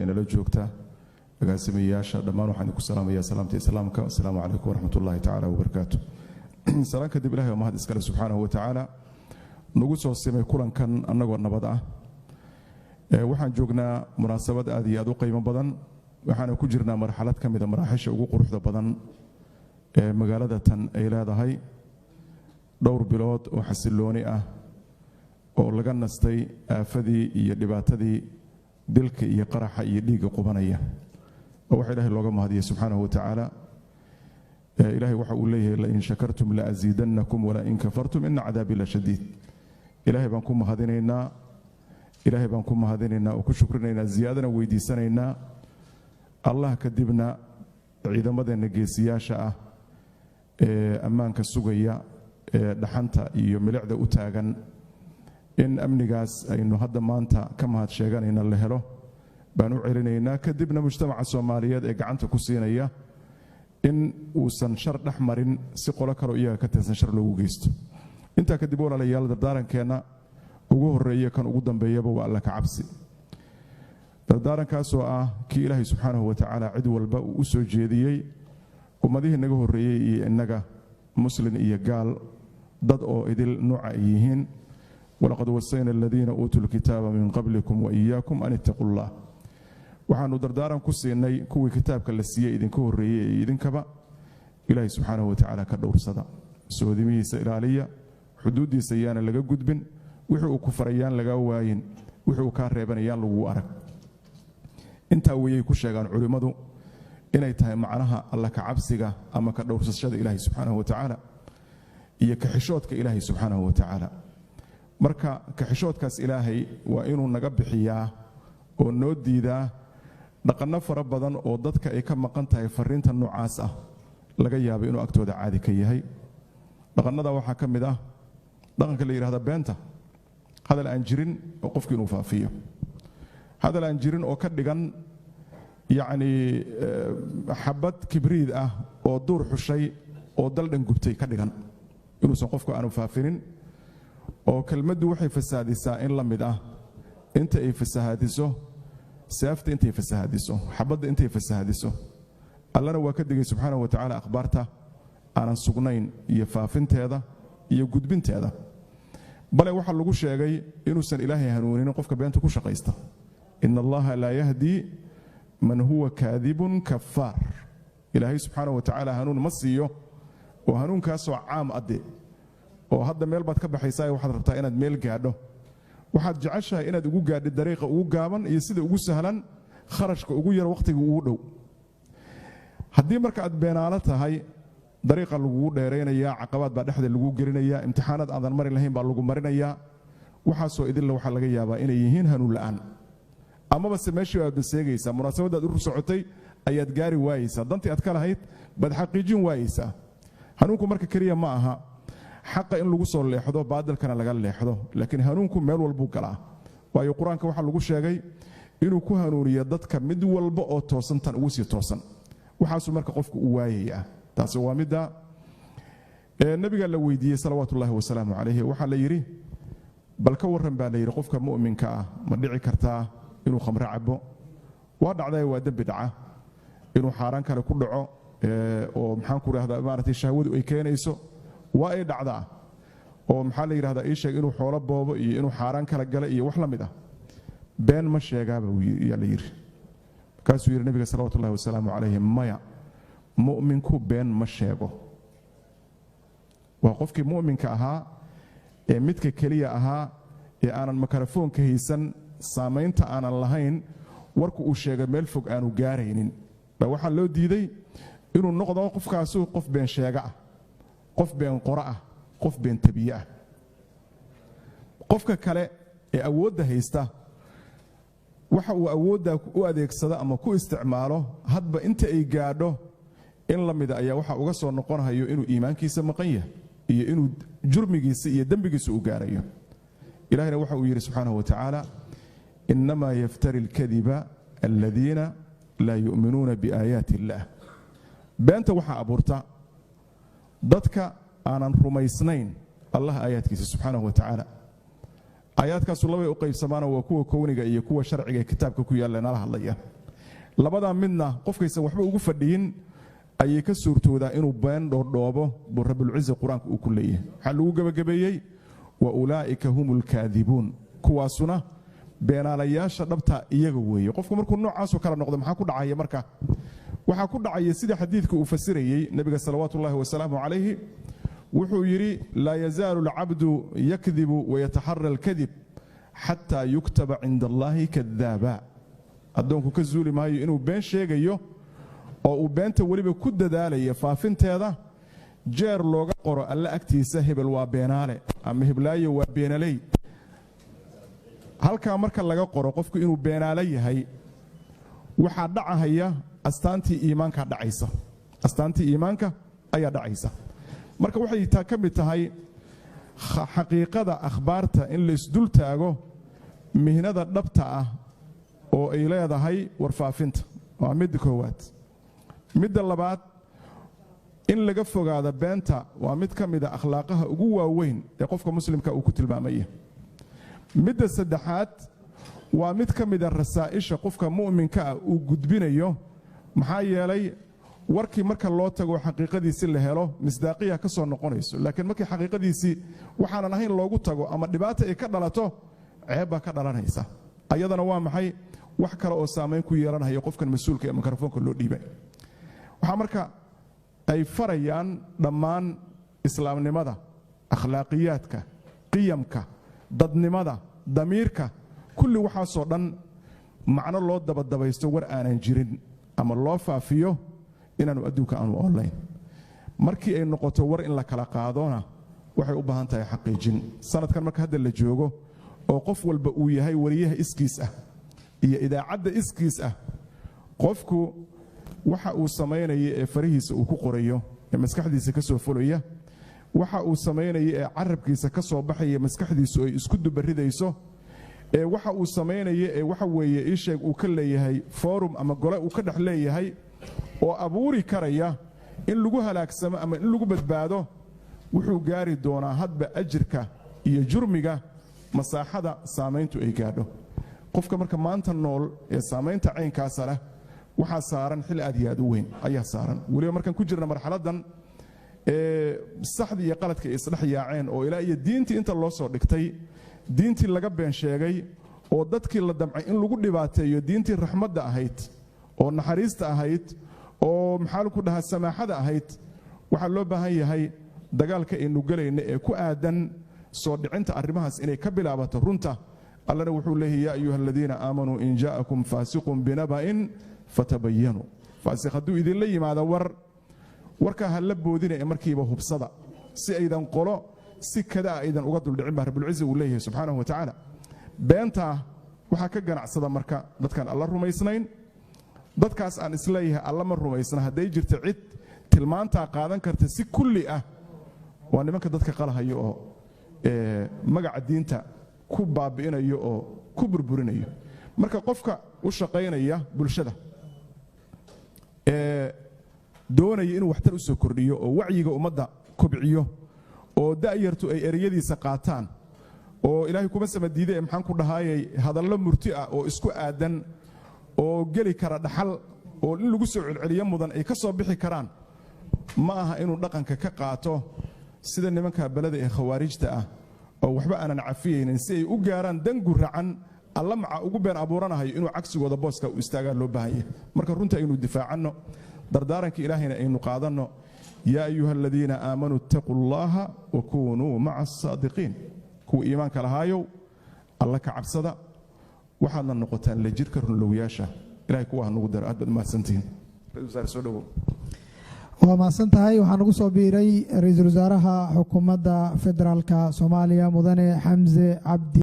Inala joogta agaasimayaasha dhammaan, waxaan idinku salaamayaa salaamta Islaamka. Assalaamu calaykum waraxmat ullahi tacaala wabarakaatu. Salaan kadib, Ilahay oo mahad iskale subxaanahu wa tacaala nagu soo simay kulankan annagoo nabad ah. Waxaan joognaa munaasabad aad iyo aad u qiimo badan, waxaana ku jirnaa marxalad ka mida maraaxisha ugu quruxda badan ee magaalada tan ay leedahay. Dhowr bilood oo xasillooni ah oo laga nastay aafadii iyo dhibaatadii dilka iyo qaraxa iyo dhiigga qubanaya oo waxa Ilahay looga mahadiyay subxaanahu wa tacaala. Ilahay waxa uu leeyahay: "Lain shakartum la asiidannakum walain kafartum ina cadaabii la shadiid." Ilaahay baan ku mahadinaynaa, Ilaahay baan ku mahadinaynaa oo ku shukrinaynaa, ziyaadana weydiisanaynaa Allah. Kadibna ciidamadeenna geesiyaasha ah ee ammaanka sugaya, ee dhaxanta iyo milicda u taagan in amnigaas aynu hadda maanta ka mahad sheeganayna la helo baan u celinaynaa. Kadibna mujtamaca Soomaaliyeed ee gacanta ku siinaya in uusan shar dhex marin si qolo kaleo iyaga ka tirsan shar loogu geysto. Intaa kadib, walaalayaal, dardaarankeenna ugu horreeya kan ugu dambeeyaba waa Alla ka cabsi. Dardaarankaasoo ah kii Ilaahay subxaanahu wa tacaala cid walba uu u soo jeediyey, ummadihii naga horreeyey iyo innaga, muslin iyo gaal, dad oo idil nuuca ay yihiin. "Walaqad wasayna aladiina uutuu lkitaaba min qablikum wa iyaakum an ittaquu llah." Waxaanu dardaaran ku siinay kuwii kitaabka la siiyey idinka horreeyey iyo idinkaba: Ilaahay subxaanahu wa tacaala ka dhowrsada, soodimihiisa ilaaliya, xuduuddiisa yaana laga gudbin, wixii uu ku farayaan lagaa waayin, wixii uu kaa reebanayaan lagugu arag. Intaa weyay ku sheegaan culimmadu inay tahay macnaha Alla ka cabsiga ama ka dhowrsashada Ilaahay subxaanahu wa tacaala iyo ka xishoodka Ilaahay subxaanahu wa tacaala. Marka ka xishoodkaas Ilaahay waa inuu naga bixiyaa oo noo diidaa dhaqanno fara badan oo dadka ay ka maqan tahay fariinta noocaas ah, laga yaabo inuu agtooda caadi ka yahay. Dhaqannada waxaa ka mid ah dhaqanka la yidhahda beenta, hadal aan jirin oo qofki inuu faafiyo, hadal aan jirin oo ka dhigan yacnii xabad kibriid ah oo duur xushay oo daldhan gubtay ka dhigan, inuusan qofku aanu faafinin. Oo kelmaddu waxay fasaadisaa in la mid ah inta ay fasahaadiso seefta, intay fasahaadiso xabadda, intay fasahaadiso. Allana waa ka digay subxaanahu wa tacaala akhbaarta aanan sugnayn iyo faafinteeda iyo gudbinteeda. Bale waxaa lagu sheegay inuusan Ilaahay hanuuninin qofka beenta ku shaqaysta: "Ina Allaha laa yahdii man huwa kaadibun kafaar." Ilaahay subxaanahu wa tacaala hanuun ma siiyo, oo hanuunkaasoo caam ade oo hadda meel baad ka baxaysaa, waxaad rabtaa inaad meel gaadho, waxaad jeceshahay inaad ugu gaadhi dariiqa ugu gaaban iyo sida ugu sahlan, kharashka ugu yar, wakhtiga ugu dhow. Haddii marka aad beenaalo tahay, dariiqa lagugu dheeraynayaa, caqabaad baa dhexda lagu gelinayaa, imtixaanaad aadan mari lahayn baa lagu marinayaa. Waxaasoo idinla waxaa laga yaabaa inay yihiin hanuun la'aan, amaba se meeshii aad baseegaysaa, munaasabaddaad u socotay ayaad gaari waayeysaa, dantii aad ka lahayd baad xaqiijin waayeysaa. Hanuunku marka keliya ma aha xaqa in lagu soo leexdo, baadilkana laga leexdo, laakiin hanuunku meel walbuu galaa. Waayo, Qur-aanka waxaa lagu sheegay inuu ku hanuuniyo dadka mid walba oo toosan tan ugu sii toosan. Waxaasuu marka qofku u waayayaa. Taasi waa midda. Nabigaa la weydiiyey salawaatu ullahi wasalaamu calayhi. Waxaa la yidhi: "Bal ka warran," baa la yidhi, "qofka mu'minka ah ma dhici kartaa inuu khamro cabo?" Waa dhacday, waa dembi dhaca. Inuu xaaraan kale ku dhaco oo maxaan ku rahdaa, maaragtay, shahwadu ay keenayso, waa ay dhacdaa. Oo maxaa la yidhahdaa, ii sheeg, inuu xoolo boobo iyo inuu xaaraan kala gala iyo wax la mid ah, been ma sheegaaba? Yaa la yidhi. Markaasuu yidhi nabiga salawatu ullahi wasalaamu calayhi: "Maya, mu'minku been ma sheego." Waa qofkii mu'minka ahaa ee midka keliya ahaa ee aanan makarafoonka haysan, saamaynta aanan lahayn, warku uu sheegay meel fog aanu gaaraynin, baa waxaa loo diiday inuu noqdo qofkaasu qof been sheega ah, qof been qoro ah, qof been tabiye ah. Qofka kale ee awoodda haysta, waxa uu awoodda u adeegsado ama ku isticmaalo hadba inta ay gaadho in la mida ayaa waxa uga soo noqonayo inuu iimaankiisa maqan yahay iyo inuu jurmigiisa iyo dembigiisa uu gaarayo. Ilahina waxa uu yidhi subxaanahu wa tacaala: "Inamaa yaftari alkadiba aladiina laa yu'minuuna biaayaati illaah." Beenta waxaa abuurta dadka aanan rumaysnayn Allah aayaadkiisa subxaanahu wa tacaala. Aayaadkaasu labay u qaybsamaanoo waa kuwa kowniga iyo kuwa sharciga ee kitaabka ku yaalla nala hadlaya. Labadaa midna qofkaysan waxba ugu fadhiyin ayay ka suurtoodaa inuu been dhoodhoobo buu Rabulciza Qur-aanka uu ku leeyahay. Waxaa lagu gebagabeeyey wa ulaa'ika hum alkaadibuun, kuwaasuna beenaalayaasha dhabta iyaga weeye. Qofku markuu noocaasoo kale noqdo, maxaa ku dhacaya? Marka waxaa ku dhacaya sida xadiidka uu fasirayey Nebiga salawaatu ullahi wasalaamu calayhi. Wuxuu yidhi: laa yazaalu alcabdu yakdibu wayataxara alkadib xataa yuktaba cinda Allahi kadaaba. Addoonku ka zuuli maayo inuu been sheegayo oo uu beenta weliba ku dadaalaya faafinteeda, jeer looga qoro Alle agtiisa hebel waa beenaale ama heblaayo waa beenaley. Halkaa marka laga qoro qofku inuu beenaale yahay, waxaa dhacahaya astaantii iimaanka dhacaysa, astaantii iimaanka ayaa dhacaysa. Marka waxay taa ka mid tahay xaqiiqada akhbaarta in laysdul taago, mihnada dhabta ah oo ay leedahay warfaafinta. Waa midda koowaad. Midda labaad, in laga fogaado beenta waa mid ka mida akhlaaqaha ugu waaweyn ee qofka muslimka uu ku tilmaamaya. Midda saddexaad, waa mid ka mida rasaa'isha qofka mu'minka ah uu gudbinayo. Maxaa yeelay, warkii marka loo tago xaqiiqadiisi la helo, misdaaqiya ka soo noqonayso. Laakiin markii xaqiiqadiisii waxaanan ahayn loogu tago ama dhibaata ay ka dhalato, ceeb baa ka dhalanaysa. Ayadana waa maxay wax kale oo saamayn ku yeelanaya qofkan mas-uulka ee mikrofoonka loo dhiibay? Waxaa marka ay farayaan dhammaan islaamnimada, akhlaaqiyaadka, qiyamka, dadnimada, damiirka, kulli waxaasoo dhan macno loo dabadabaysto war aanan jirin ama loo faafiyo inaanu adduunka aanu oolayn. Markii ay noqoto war in la kala qaadona, waxay u baahan tahay xaqiijin. Sanadkan marka hadda la joogo oo qof walba uu yahay wariyaha iskiis ah iyo idaacadda iskiis ah, qofku waxa uu samaynaya ee farihiisa uu ku qorayo ee maskaxdiisa ka soo fulaya, waxa uu samaynaya ee carabkiisa ka soo baxaya, maskaxdiisu ay isku dubaridayso, ee waxa uu samaynaya ee waxa weeye iisheeg uu ka leeyahay forum ama gole uu ka dhex leeyahay oo abuuri karaya in lagu halaagsamo ama in lagu badbaado, wuxuu gaari doonaa hadba ajirka iyo jurmiga masaaxada saamayntu ay gaadho. Qofka marka maanta nool ee saamaynta caynkaasa leh waxaa saaran xil aad iyo aad u weyn ayaa saaran. Weliba markaan ku jirna marxaladdan ee saxdii iyo qaladka ay isdhex yaaceen oo ilaa iyo diintii inta loo soo dhigtay diintii laga been sheegay oo dadkii la damcay in lagu dhibaateeyo diintii raxmadda ahayd oo naxariista ahayd oo maxaa lagu dhahaa samaaxada ahayd, waxaa loo baahan yahay dagaalka aynu gelayna ee ku aadan soo dhicinta arrimahaas inay ka bilaabato runta. Allana wuxuu leeyahy: yaa ayuha aladiina aamanuu, in jaa'akum faasiqun binaba'in fatabayanuu. Faasiq hadduu idinla yimaado war, warkaa ha la boodina ee markiiba hubsada, si aydan qolo si kada aydan uga duldhicin, baa Rabulciza uu leeyahay subxaanahu wa tacaala. Beentaa waxaa ka ganacsada marka dadkaan Alla rumaysnayn. Dadkaas aan isleeyahay Alla ma rumaysna, hadday jirto cid tilmaantaa qaadan karta si kulli ah, waa nimanka dadka qalahaya oo magaca diinta ku baabi'inayo oo ku burburinayo. Marka qofka u shaqaynaya bulshada ee doonaya inuu waxtar u soo kordhiyo oo wacyiga ummadda kobciyo oo da'yartu ay ereyadiisa qaataan oo Ilaahay kuma samadiide ee maxaan ku dhahaayay hadallo murti ah oo isku aadan oo geli kara dhaxal oo in lagu soo celceliyo mudan ay ka soo bixi karaan, ma aha inuu dhaqanka ka qaato sida nimanka beleda ee khawaarijta ah oo waxba aanan cafiyaynin si ay u gaaraan dan guracan, Alla maca ugu been abuuranahayo. Inuu cagsigooda booska u istaagaa loo baahan yahay. Marka runta aynu difaacanno, dardaaranka Ilaahayna aynu qaadanno: yaa ayuha aladiina aamanuu ittaquu Allaha wa kunuu maca asaadiqiin. Kuwa iimaanka lahaayow, Alla ka cabsada, waxaadna noqotaan la jirka runlowyaasha. Ilahay kuwa ha nugu daro. Aad baad umahadsantihiin. Ra-isul wasaare, soo dhowow. Waa mahadsan tahay. Waxaa nagu soo biiray ra-iisul wasaaraha xukuumadda federaalka Soomaaliya, mudane Xamse Cabdi.